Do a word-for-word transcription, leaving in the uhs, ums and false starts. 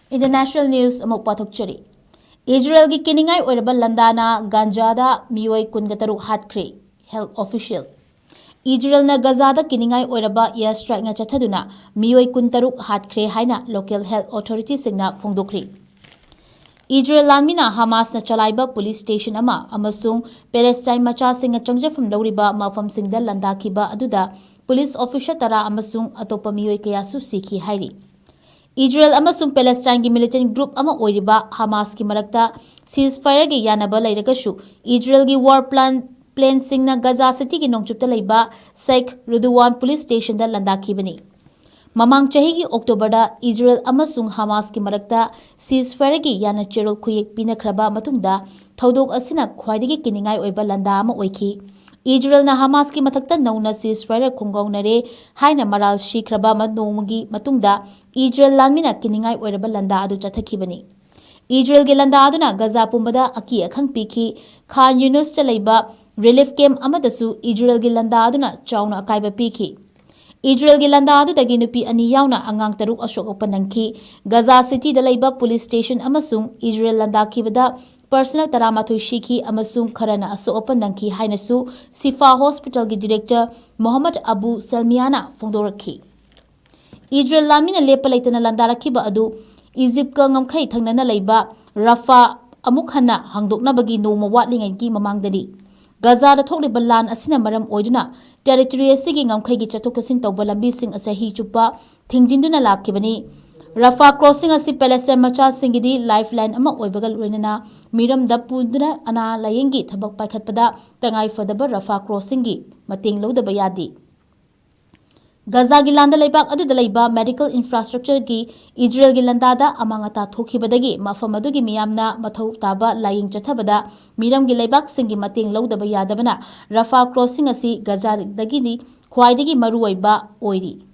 International news ꯑꯃꯨꯛ ꯄꯥꯊꯣꯛꯆꯔꯤ꯫ ꯏꯖꯔꯦꯜꯒꯤ ꯀꯤꯅꯤꯡꯉꯥꯏ ꯑꯣꯏꯔꯕ ꯂꯥꯟꯗꯥꯅ ꯒꯥꯖꯥꯗ ꯃꯤꯑꯣꯏ ꯀꯨꯟꯒ ꯇꯔꯨꯛ ꯍꯥꯠꯈ꯭ꯔꯦ, health official꯫ ꯏꯖꯔꯦꯜꯅ ꯒꯥꯖꯥꯗ ꯀꯤꯅꯤꯡꯉꯥꯏ ꯑꯣꯏꯔꯕ air strikeꯅ ꯆꯠꯊꯗꯨꯅ ꯃꯤꯑꯣꯏ ꯀꯨꯟꯇꯔꯨꯛ ꯍꯥꯠꯈ꯭ꯔꯦ ꯍꯥꯏꯅ local health authorityꯁꯤꯡꯅ ꯐꯣꯡꯗꯣꯛꯈ꯭ꯔꯤ꯫ ꯏꯖꯔꯦꯜ ꯂꯥꯟꯃꯤꯅ ꯍꯃꯥꯁꯅ ꯆꯂꯥꯏꯕ police station ꯑꯃ ꯑꯃꯁꯨꯡ ꯄꯦꯂꯦꯁꯇꯥꯏꯟ ꯃꯆꯥꯁꯤꯡꯅ ꯆꯪꯖꯐꯝ ꯂꯧꯔꯤꯕ ꯃꯐꯝꯁꯤꯡꯗ ꯂꯥꯟꯗꯥꯈꯤꯕ ꯑꯗꯨꯗ police officer ꯇꯔꯥ ꯑꯃꯁꯨꯡ ꯑꯇꯣꯞꯄ ꯃꯤꯑꯣꯏ ꯀꯌꯥꯁꯨ ꯁꯤꯈꯤ ꯍꯥꯏꯔꯤ꯫ ꯏꯖꯔꯦꯜ ꯑꯃꯁꯨꯡ ꯄꯦꯂꯦꯁꯇꯥꯏꯟꯒꯤ militant group ꯑꯃ ꯑꯣꯏꯔꯤꯕ ꯍꯃꯥꯁꯀꯤ ꯃꯔꯛꯇ ceasefireꯒꯤ ꯌꯥꯅꯕ ꯂꯩꯔꯒꯁꯨ, ꯏꯖꯔꯦꯜꯒꯤ war plan planeꯁꯤꯡꯅ ꯒꯥꯖꯥ cityꯒꯤ ꯅꯣꯡꯆꯨꯞꯇ ꯂꯩꯕ ꯁꯦꯈ ꯔꯨꯗꯨꯋꯥꯟ police stationꯗ ꯂꯥꯟꯗꯥꯈꯤꯕꯅꯤ꯫ ꯃꯃꯥꯡ ꯆꯍꯤꯒꯤ Octoberꯗ ꯏꯖꯔꯦꯜ ꯑꯃꯁꯨꯡ ꯍꯃꯥꯁꯀꯤ ꯃꯔꯛꯇ ceasefireꯒꯤ ꯌꯥꯅ ꯆꯦꯔꯣꯜ ꯈꯨꯌꯦꯛ ꯄꯤꯅꯈ꯭ꯔꯕ ꯃꯇꯨꯡꯗ, ꯊꯧꯗꯣꯛ ꯑꯁꯤꯅ ꯈ꯭ꯋꯥꯏꯗꯒꯤ ꯀꯤꯅꯤꯡꯉꯥꯏ ꯑꯣꯏꯕ ꯂꯥꯟꯗꯥ ꯑꯃ ꯑꯣꯏꯈꯤ꯫ ꯏꯖꯔꯦꯜꯅ ꯍꯃꯥꯁꯀꯤ ꯃꯊꯛꯇ ꯅꯧꯅ ceasefire ꯈꯨꯡꯒꯧꯅꯔꯦ ꯍꯥꯏꯅ ꯃꯔꯥꯜ ꯁꯤꯈ꯭ꯔꯕ ꯅꯣꯡꯃꯒꯤ ꯃꯇꯨꯡꯗ, ꯏꯖꯔꯦꯜ ꯂꯥꯟꯃꯤꯅ ꯀꯤꯅꯤꯡꯉꯥꯏ ꯑꯣꯏꯔꯕ ꯂꯥꯟꯗꯥ ꯑꯗꯨ ꯆꯠꯊꯈꯤꯕꯅꯤ꯫ ꯏꯖꯔꯦꯜꯒꯤ ꯂꯥꯟꯗꯥ ꯑꯗꯨꯅ ꯒꯥꯖꯥ ꯄꯨꯝꯕꯗ ꯑꯀꯤ ꯑꯈꯪ ꯄꯤꯈꯤ꯫ ꯈꯥꯟ ꯌꯨꯅꯨꯁꯇ ꯂꯩꯕ relief camp ꯑꯃꯗꯁꯨ ꯏꯖꯔꯦꯜꯒꯤ ꯂꯥꯟꯗꯥ ꯑꯗꯨꯅ ꯆꯥꯎꯅ ꯑꯀꯥꯏꯕ ꯄꯤꯈꯤ꯫ ꯏꯖꯔꯦꯜꯒꯤ ꯂꯥꯟꯗꯥ ꯑꯗꯨꯗꯒꯤ ꯅꯨꯄꯤ ꯑꯅꯤ ꯌꯥꯎꯅ ꯑꯉꯥꯡ ꯇꯔꯨꯛ ꯑꯁꯣꯛ ꯑꯄꯟ ꯅꯪꯈꯤ꯫ ꯒꯥꯖꯥ cityꯗ ꯂꯩꯕ police station ꯑꯃꯁꯨꯡ ꯏꯖꯔꯦꯜ ꯂꯥꯟꯗꯥꯈꯤꯕꯗ personnel ꯇꯔꯥꯃꯥꯊꯣꯏ ꯁꯤꯈꯤ ꯑꯃꯁꯨꯡ ꯈꯔꯅ ꯑꯁꯣꯛ ꯑꯄꯟ ꯅꯪꯈꯤ ꯍꯥꯏꯅꯁꯨ ꯁꯤꯐꯥ hospitalꯒꯤ director ꯃꯣꯍꯝꯃꯗ ꯑꯕꯨ ꯁꯦꯜꯃꯤꯌꯥꯅ ꯐꯣꯡꯗꯣꯔꯛꯈꯤ꯫ ꯏꯖꯔꯦꯜ ꯂꯥꯟꯃꯤꯅ ꯂꯦꯞꯄ ꯂꯩꯇꯅ ꯂꯥꯟꯗꯥꯔꯛꯈꯤꯕ ꯑꯗꯨ ꯏꯖꯤꯞꯀ ꯉꯝꯈꯩ ꯊꯪꯅꯅ ꯂꯩꯕ ꯔꯐꯥ ꯑꯃꯨꯛ ꯍꯟꯅ ꯍꯥꯡꯗꯣꯛꯅꯕꯒꯤ ꯅꯣꯡꯃ ꯋꯥꯠꯂꯤꯉꯩꯒꯤ ꯃꯃꯥꯡꯗꯅꯤ꯫ ꯒꯥꯖꯥꯗ ꯊꯣꯛꯂꯤꯕ ꯂꯥꯟ ꯑꯁꯤꯅ ꯃꯔꯝ ꯑꯣꯏꯗꯨꯅ territory ꯑꯁꯤꯒꯤ ꯉꯝꯈꯩꯒꯤ ꯆꯠꯊꯣꯛ ꯆꯠꯁꯤꯟ ꯇꯧꯕ ꯂꯝꯕꯤꯁꯤꯡ ꯆꯍꯤ ꯆꯨꯞꯄ ꯊꯤꯡꯖꯤꯟꯗꯨꯅ ꯂꯥꯛꯈꯤꯕꯅꯤ꯫ ꯔꯐꯥ crossing ꯑꯁꯤ ꯄꯦꯂꯦꯁꯇꯥꯏꯟ ꯃꯆꯥꯁꯤꯡꯒꯤꯗꯤ lifeline ꯑꯃ ꯑꯣꯏꯕꯒ ꯂꯣꯏꯅꯅ ꯃꯤꯔꯝꯗ ꯄꯨꯗꯨꯅ ꯑꯅꯥ ꯂꯥꯌꯦꯡꯒꯤ ꯊꯕꯛ ꯄꯥꯏꯈꯠꯄꯗ ꯇꯉꯥꯏ ꯐꯗꯕ ꯔꯐꯥ crossingꯒꯤ ꯃꯇꯦꯡ ꯂꯧꯗꯕ ꯌꯥꯗꯦ꯫ ꯒꯥꯖꯥꯒꯤ ꯂꯥꯟꯗ ꯂꯩꯕꯥꯛ ꯑꯗꯨꯗ ꯂꯩꯕ medical infrastructureꯒꯤ ꯏꯖꯔꯦꯜꯒꯤ ꯂꯥꯟꯗꯥꯗ ꯑꯃꯥꯡ ꯑꯇꯥ ꯊꯣꯛꯈꯤꯕꯗꯒꯤ ꯃꯐꯝ ꯑꯗꯨꯒꯤ ꯃꯤꯌꯥꯝꯅ ꯃꯊꯧ ꯇꯥꯕ ꯂꯥꯌꯦꯡ ꯆꯠꯊꯕꯗ ꯃꯤꯔꯝꯒꯤ ꯂꯩꯕꯥꯛꯁꯤꯡꯒꯤ ꯃꯇꯦꯡ ꯂꯧꯗꯕ ꯌꯥꯗꯕꯅ ꯔꯐꯥ crossing ꯑꯁꯤ ꯒꯥꯖꯥꯗꯒꯤꯗꯤ ꯈ꯭ꯋꯥꯏꯗꯒꯤ ꯃꯔꯨꯑꯣꯏꯕ ꯑꯣꯏꯔꯤ꯫